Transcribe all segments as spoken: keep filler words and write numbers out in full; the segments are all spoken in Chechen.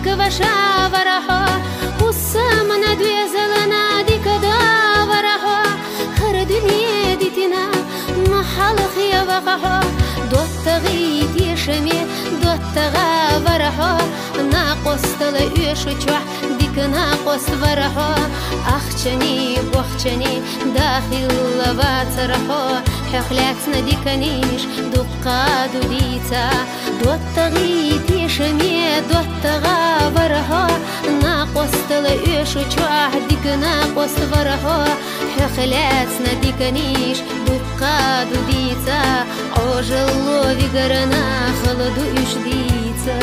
Кваша вар хьо, хӀусамна доьзална дика да вар хьо, хӀара дуьне дитина, ма хьалхе ваха хьо, доттагӀий тешаме доттагӀа вар хьо, накъостал оьшу чохь дика накъост вар хьо, ахчанеи бохчанеи да хилла вацар хьо, хьох лаьцна диканаш дуккха ду дийца. ДоттагӀий тешаме доттагӀа вар хьо, накъостал оьшу чохь дика накъост вар хьо, хьох лаьцна диканаш дуккха ду дийца, Ӏожалло вигарна хала ду уьш дийца.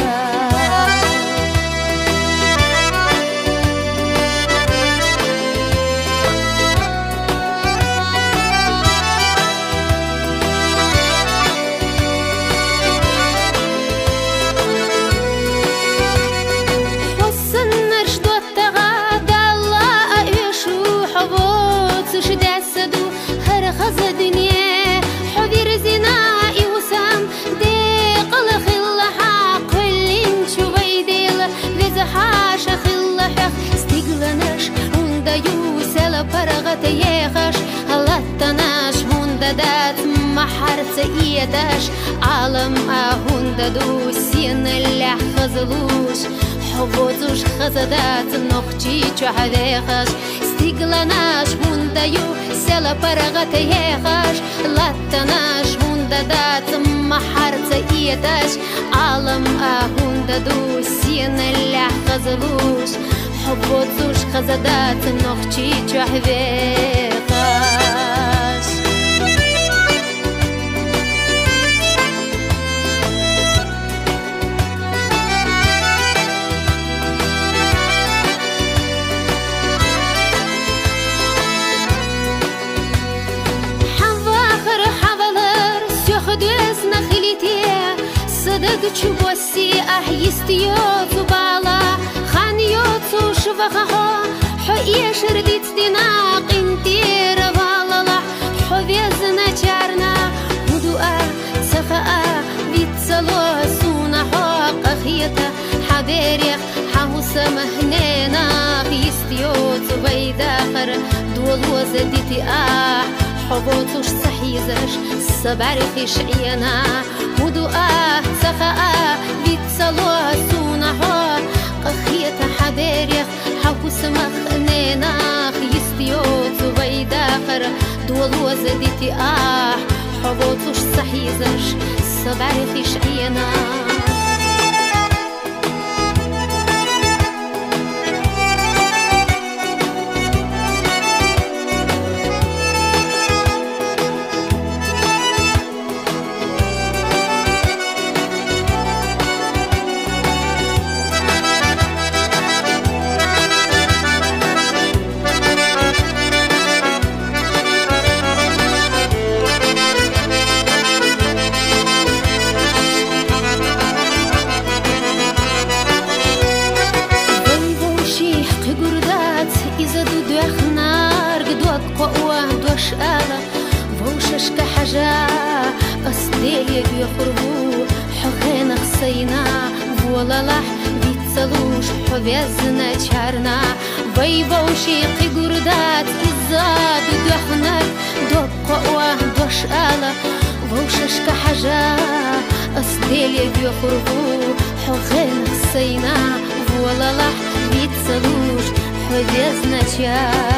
Хьо саннарш доттагӀа Далла а оьшу, хьо воцуш даьсса ду хӀара хаза дуьне. Хьо вирзина и хӀусам декъала хилла хьан кхоьллинчу вай Дела, веза хьаша хилла хьох стигланаш хӀунда ю, сел паргӀат ехаш, латтанаш хӀунда дац, махьарца эташ, Ӏалам а хӀунда ду, сенал лаьхьа хазлуш, хьо воцуш хаза дац, Нохчийчохь вехаш, стигланаш хӀунда ю, сел паргӀат ехаш, латтанаш хӀунда дац, махьарца эташ, Ӏалам а хӀунда ду, сенал лаьхьа хазлуш, хьо воцуш хаза дац, Нохчийчохь вехаш. Хьан вахар, хьан валар сох доьзна хилийта, са даг чу боссе ахь йист йоцу бала, хан йоцуш ваха хьо, хьо эшар дицдина къинтӀера валалахь, хьо везначарна хӀун ду а ца хаа, виццало суна хьо, къахета хьан берех, хьан хӀусамах, ненах йист йоцу вай дахар, долоза дити ахь, хьо воцуш ца хьийзаш, са бӀаьрхиш Ӏена. ХӀун ду ахь ца хаа, виццало суна хьо, къахета хьан берех, хьан хӀусамах, ненах йист йоцу вай дахар, долоза дити ахь, хьо воцуш ца хьийзаш, са бӀаьрхиш Ӏена. Вай вовшийн кхи гур дац, иза ду доьхнарг дог кхоо дош ала. Вовшашка хьажа, ас Деле доьхур ву, хьо гӀенах сайна волалахь, виццалуш хьо везначарна. Вай вовшийн кхи гур дац, иза ду доьхнарг дог кхоо дош ала. Вовшашка хьажа, ас Деле доьхур ву, хьо гӀенах сайна волалахь, виццалуш хьо везначарна.